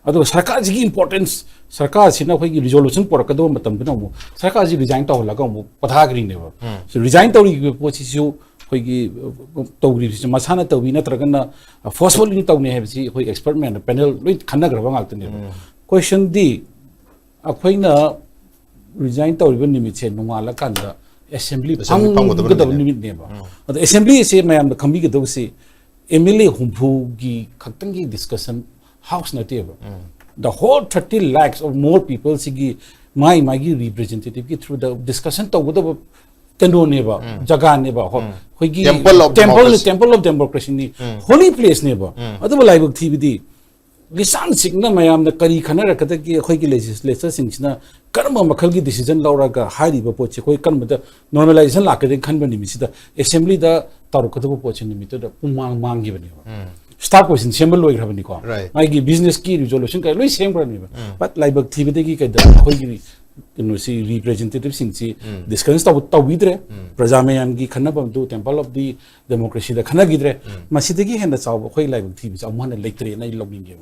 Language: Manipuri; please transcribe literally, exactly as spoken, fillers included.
ꯑꯗꯨꯒ ꯁꯔꯀꯥꯔꯁꯤꯒꯤ ꯏꯝꯄꯣꯔꯇꯦꯟꯁ, ꯁꯔꯀꯥꯔꯁꯤꯅ ꯑꯩꯈꯣꯏꯒꯤ ꯔꯤꯖꯣꯂꯨꯁꯟ ꯄꯨꯔꯛꯀꯗꯕ ꯃꯇꯝꯗꯨꯅ ꯑꯃꯨꯛ ꯁꯔꯀꯥꯔꯁꯤ ꯔꯤꯖꯥꯏꯟ ꯇꯧꯍꯜꯂꯒ ꯑꯃꯨꯛ ꯄꯣꯊꯥꯈ꯭ꯔꯤꯅꯦꯕ꯫ ꯔꯤꯖꯥꯏꯟ ꯇꯧꯔꯤꯕ ꯄꯣꯠꯁꯤꯁꯨ ꯑꯩꯈꯣꯏꯒꯤ ꯑ, ꯇꯧꯔꯤꯕꯁꯤ ꯃꯁꯥꯅ ꯇꯧꯏ ꯅꯠꯇ꯭ꯔꯒꯅ ꯐꯣꯔꯁꯐꯨꯜꯂꯤ ꯇꯧꯅꯤ ꯍꯥꯏꯕꯁꯤ ꯑꯩꯈꯣꯏ ꯑꯦꯛꯁꯄꯔꯠ ꯃꯌꯥꯝꯅ ꯄꯦꯅꯦꯜ ꯂꯣꯏ ꯈꯟꯅꯈ꯭ꯔꯕ ꯉꯥꯛꯇꯅꯦꯕ꯫ ꯀꯣꯏꯁꯟꯗꯤ ꯑꯩꯈꯣꯏꯅ ꯔꯤꯖꯥꯏꯟ ꯇꯧꯔꯤꯕ ꯅꯨꯃꯤꯠꯁꯦ ꯅꯣꯡꯉꯥꯜꯂꯀꯥꯟꯗ ꯑꯦꯁꯦꯝꯕ꯭ꯂꯤ ꯐꯝꯒꯗꯕ ꯅꯨꯃꯤꯠꯅꯦꯕ꯫ ꯑꯗꯣ ꯑꯦꯁꯦꯝꯕ꯭ꯂꯤ ꯑꯁꯦ ꯃꯌꯥꯝꯅ ꯈꯪꯕꯤꯒꯗꯧꯁꯤ ꯑꯦꯝ ꯑꯦꯜ ꯑꯦ ꯍꯨꯝꯐꯨꯒꯤ ꯈꯛꯇꯪꯒꯤ ꯗꯤꯁꯀꯁꯟ ꯍꯥꯎꯁ ꯅꯠꯇꯦꯕ꯫ The whole thirty lakhs or more people ꯁꯤꯒꯤ ꯃꯥꯏ ꯃꯥꯒꯤ ꯔꯤꯄ꯭ꯔꯖꯦꯟꯇꯦꯇꯤꯚꯀꯤ ꯊ꯭ꯔꯨꯗ ꯗꯤꯁꯀꯁꯟ ꯇꯧꯒꯗꯕ ꯀꯩꯅꯣꯅꯦꯕ, ꯖꯒꯥꯅꯦꯕ꯫ ꯍꯣ, ꯑꯩꯈꯣꯏꯒꯤ Temple of temple, democracy. Temple of Democracyꯅꯤ, ꯍꯣꯂꯤ ꯄ꯭ꯂꯦꯁꯅꯦꯕ꯫ ꯑꯗꯨꯕꯨ ꯂꯥꯏꯕꯛ ꯊꯤꯕꯗꯤ ꯂꯤꯆꯥꯟ ꯁꯤꯡꯅ ꯃꯌꯥꯝꯅ ꯀꯔꯤ ꯈꯟꯅꯔꯛꯀꯗꯒꯦ, ꯑꯩꯈꯣꯏꯒꯤ ꯂꯦꯖꯤꯁꯂꯦꯆꯔꯁꯤꯡꯁꯤꯅ ꯀꯔꯝꯕ ꯃꯈꯜꯒꯤ ꯗꯤꯁꯤꯖꯟ ꯂꯧꯔꯒ ꯍꯥꯏꯔꯤꯕ ꯄꯣꯠꯁꯦ ꯑꯩꯈꯣꯏ ꯀꯔꯝꯕꯗ ꯅꯣꯔꯃꯦꯂꯥꯏꯖꯦꯁꯟ ꯂꯥꯛꯀꯗꯒꯦ ꯈꯟꯕ ꯅꯨꯃꯤꯠꯁꯤꯗ ꯑꯦꯁꯦꯝꯕ꯭ꯂꯤꯗ ꯇꯧꯔꯛꯀꯗꯕ ꯄꯣꯠꯁꯦ ꯅꯨꯃꯤꯠꯇꯨꯗ ꯄꯨꯡꯃꯥꯡ ꯃꯥꯡꯈꯤꯕꯅꯦꯕ꯫ ꯁ꯭ꯇꯥꯐ ꯀꯣꯏꯁꯟ ꯁꯦꯝꯕ ꯂꯣꯏꯈ꯭ꯔꯕꯅꯤꯀꯣ꯫ Right. ꯃꯥꯒꯤ ꯕꯤꯖꯤꯅꯦꯁꯀꯤ ꯔꯤꯖꯣꯂꯨꯁꯟ ꯀꯩ ꯂꯣꯏ ꯁꯦꯝꯈ꯭ꯔꯅꯦꯕ꯫ But ꯂꯥꯏꯕꯛ ꯊꯤꯕꯗꯒꯤ ꯀꯩꯗ ꯑꯩꯈꯣꯏꯒꯤ ꯀꯩꯅꯣꯁꯤ ꯔꯤꯄ꯭ꯔꯖꯦꯟꯇꯦꯇꯤꯚꯁꯤꯡꯁꯤ ꯗꯤꯁꯀꯁ ꯇꯧꯕ ꯇꯧꯕꯤꯗ꯭ꯔꯦ꯫ ꯄ꯭ꯔꯖꯥ ꯃꯌꯥꯝꯒꯤ ꯈꯟꯅꯐꯝꯗꯨ ꯇꯦꯝꯄꯜ ꯑꯣꯐ ꯗꯤ ꯗꯦꯃꯣꯀ꯭ꯔꯦꯁꯤꯗ ꯈꯟꯅꯈꯤꯗ꯭ꯔꯦ꯫ ꯃꯁꯤꯗꯒꯤ ꯍꯦꯟꯅ ꯆꯥꯎꯕ ꯑꯩꯈꯣꯏ ꯂꯥꯏꯕꯛ ꯊꯤꯕꯁꯦ ꯑꯃꯨꯛ ꯍꯟꯅ ꯂꯩꯇ꯭ꯔꯦꯅ ꯑꯩ ꯂꯧꯅꯤꯡꯉꯦꯕ꯫